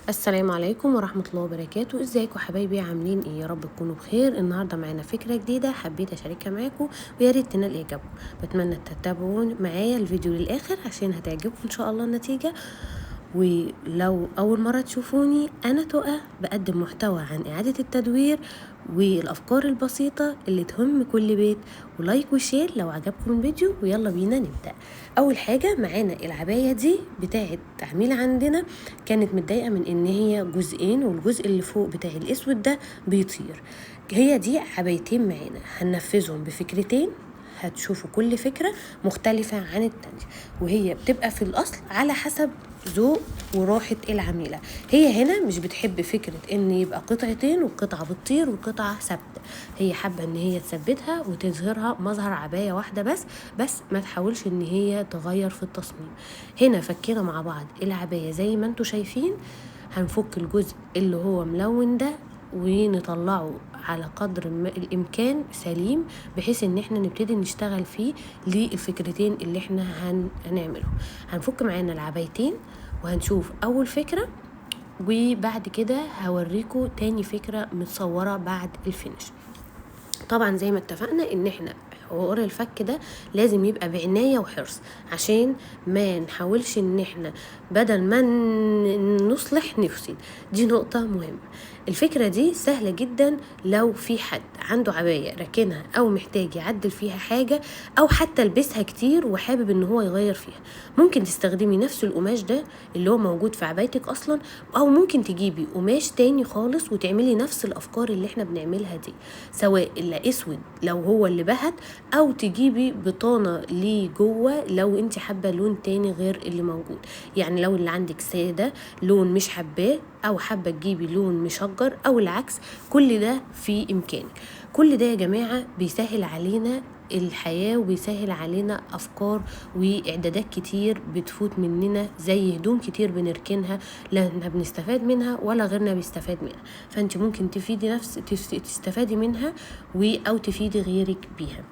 السلام عليكم ورحمة الله وبركاته. ازيكم حبايبي؟ عاملين ايه؟ يا رب تكونوا بخير. النهاردة معانا فكرة جديدة حبيت اشاركها معاكم ويا ريت تنال اعجابكم. بتمنى تتابعون معايا الفيديو للاخر عشان هتعجبكم ان شاء الله النتيجة. ولو اول مرة تشوفوني، انا تقى بقدم محتوى عن اعادة التدوير والافكار البسيطة اللي تهم كل بيت. و like و share لو عجبكم الفيديو، ويلا بينا نبدأ. اول حاجة معانا العباية دي بتاعت عميلة عندنا، كانت متضايقة من ان هي جزئين والجزء اللي فوق بتاع الاسود ده بيطير. هي دي عبايتين معانا هننفذهم بفكرتين، هتشوفوا كل فكرة مختلفة عن التانية، وهي بتبقى في الأصل على حسب ذوق وراحة العميلة. هي هنا مش بتحب فكرة ان يبقى قطعتين وقطعة بتطير وقطعة ثابتة، هي حابة ان هي تثبتها وتظهرها مظهر عباية واحدة بس ما تحاولش ان هي تغير في التصميم. هنا فكينا مع بعض العباية زي ما انتوا شايفين، هنفك الجزء اللي هو ملون ده ونطلعه على قدر الامكان سليم، بحيث ان احنا نبتدي نشتغل فيه للفكرتين اللي احنا هنعملهم. هنفك معانا العبايتين وهنشوف اول فكرة، وبعد كده هوريكم تاني فكرة متصورة بعد ال finish. طبعا زي ما اتفقنا ان احنا حوار الفك ده لازم يبقى بعناية وحرص، عشان ما نحاولش ان احنا بدل ما نصلح نفسد. دي نقطة مهمة. الفكرة دي سهلة جدا لو في حد عنده عباية راكنها او محتاج يعدل فيها حاجة، او حتى لبسها كتير وحابب ان هو يغير فيها. ممكن تستخدمي نفس القماش ده اللي هو موجود في عبايتك اصلا، او ممكن تجيبي قماش تاني خالص وتعملي نفس الافكار اللي احنا بنعملها دي، سواء اللي اسود لو هو اللي بهت، او تجيبي بطانة ليه جوه لو انت حابة لون تاني غير اللي موجود. يعني لو اللي عندك سادة لون مش حباه، او حابة تجيبي لون مشجر، او العكس، كل ده في امكانك. كل ده يا جماعة بيسهل علينا الحياة وبيسهل علينا أفكار وإعدادات كتير بتفوت مننا، زي هدوم كتير بنركنها لا احنا بنستفاد منها ولا غيرنا بيستفاد منها. فأنت ممكن تفيدي نفس تستفادي منها أو تفيدي غيرك بيها.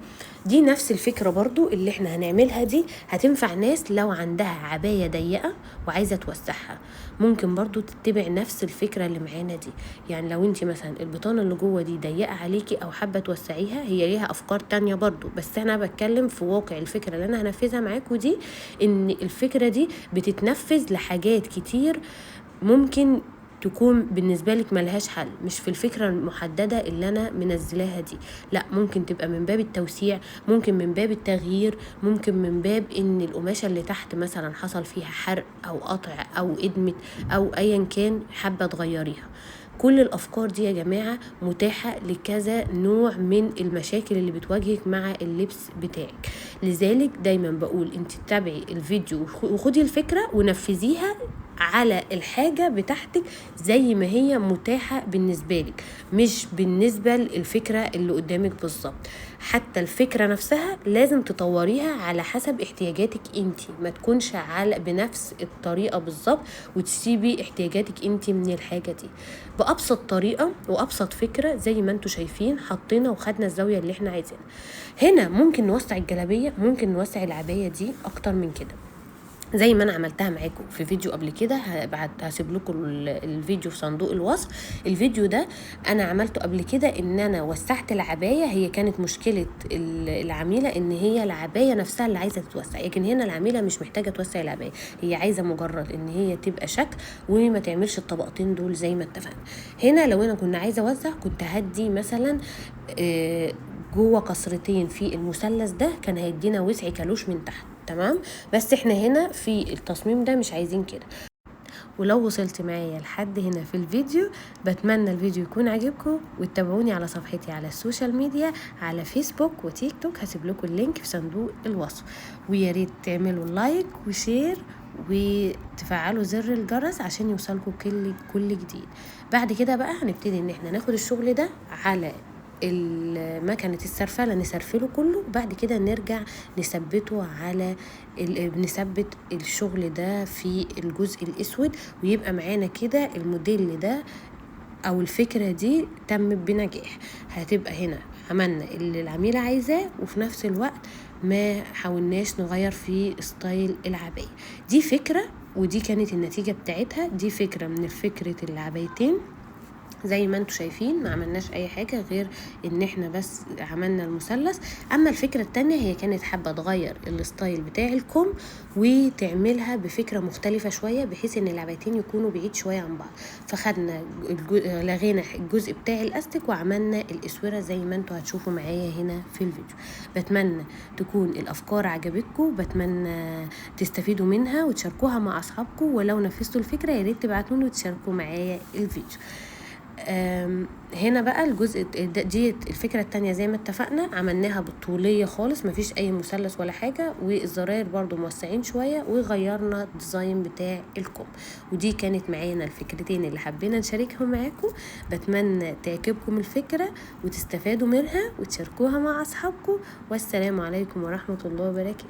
دي نفس الفكرة برضو اللي احنا هنعملها دي هتنفع ناس لو عندها عباية ضيقة وعايزة توسعها، ممكن برضو تتبع نفس الفكرة اللي معانا دي. يعني لو انت مثلا البطانة اللي جوه دي ضيقة عليكي او حابة توسعيها، هي ليها افكار تانية برضو، بس انا بتكلم في واقع الفكرة اللي انا هنفذها معاكم دي، ان الفكرة دي بتتنفذ لحاجات كتير ممكن تكون بالنسبة لك ملهاش حل، مش في الفكرة المحددة اللي أنا منزلاها دي، لا ممكن تبقى من باب التوسيع، ممكن من باب التغيير، ممكن من باب إن القماشة اللي تحت مثلا حصل فيها حرق أو قطع أو إدمت أو أيا كان حابة تغيريها. كل الأفكار دي يا جماعة متاحة لكذا نوع من المشاكل اللي بتواجهك مع اللبس بتاعك. لذلك دايما بقول انت تتابعي الفيديو وخدي الفكرة ونفذيها على الحاجة بتاعتك زي ما هي متاحة بالنسبة لك، مش بالنسبة للفكرة اللي قدامك بالظبط. حتى الفكرة نفسها لازم تطوريها على حسب احتياجاتك انتي، ما تكونش على بنفس الطريقة بالظبط وتسيبي احتياجاتك انتي من الحاجة دي. بأبسط طريقة وأبسط فكرة زي ما انتوا شايفين حطينا وخدنا الزاوية اللي احنا عايزينها. هنا ممكن نوسع الجلابية، ممكن نوسع العباية دي أكتر من كده زي ما انا عملتها معاكم في فيديو قبل كده. هسيب لكم الفيديو في صندوق الوصف. الفيديو ده انا عملته قبل كده ان انا وسعت العباية. هي كانت مشكلة العميلة ان هي العباية نفسها اللي عايزة تتوسع، لكن هنا العميلة مش محتاجة توسع العباية، هي عايزة مجرد ان هي تبقى شكل وما تعملش الطبقتين دول زي ما اتفقنا. هنا لو انا كنت عايزة اوسع كنت هدي مثلا، جوه قصرتين في المثلث ده، كان هيدينا وسع كالوش من تحت، تمام؟ بس احنا هنا في التصميم ده مش عايزين كده. ولو وصلت معايا لحد هنا في الفيديو، بتمنى الفيديو يكون عجبكم، وتتابعوني على صفحتي على ال social media على فيسبوك وتيك توك، هسيب لكم ال link في صندوق الوصف. ويا ريت تعملوا like و share وتفعلوا زر الجرس عشان يوصلكم كل جديد. بعد كده بقى هنبتدي ان احنا ناخد الشغل ده على مكنة السرفلة، نسرفله كله، وبعد كده نرجع نثبته على نثبت الشغل ده في الجزء الأسود، ويبقى معانا كده الموديل ده أو الفكرة دي تمت بنجاح. هتبقى هنا عملنا اللي العميلة عايزاه، وفي نفس الوقت ما حاولناش نغير في style العباية. دي فكرة ودي كانت النتيجة بتاعتها. دي فكرة من فكرة العبايتين زي ما انتم شايفين، ما عملناش اي حاجة غير ان احنا بس عملنا المثلث. اما الفكرة التانية هي كانت حابة تغير ال style بتاع الكم وتعملها بفكرة مختلفة شوية، بحيث ان العبايتين يكونوا بعيد شوية عن بعض. فخدنا لغينا الجزء بتاع الاستك وعملنا الاسورة زي ما انتم هتشوفوا معايا هنا في الفيديو. بتمنى تكون الافكار عجبتكم، بتمنى تستفيدوا منها وتشاركوها مع اصحابكم، ولو نفذتوا الفكرة يا ريت تبعتوني وتشاركوا معايا الفيديو. هنا بقى الجزء دي الفكرة التانية زي ما اتفقنا عملناها بالطولية خالص، مفيش اي مثلث ولا حاجة، والزراير برضو موسعين شوية، وغيرنا ال design بتاع الكم. ودي كانت معانا الفكرتين اللي حبينا نشاركهم معاكم. بتمنى تعجبكم الفكرة وتستفادوا منها وتشاركوها مع اصحابكم. والسلام عليكم ورحمة الله وبركاته.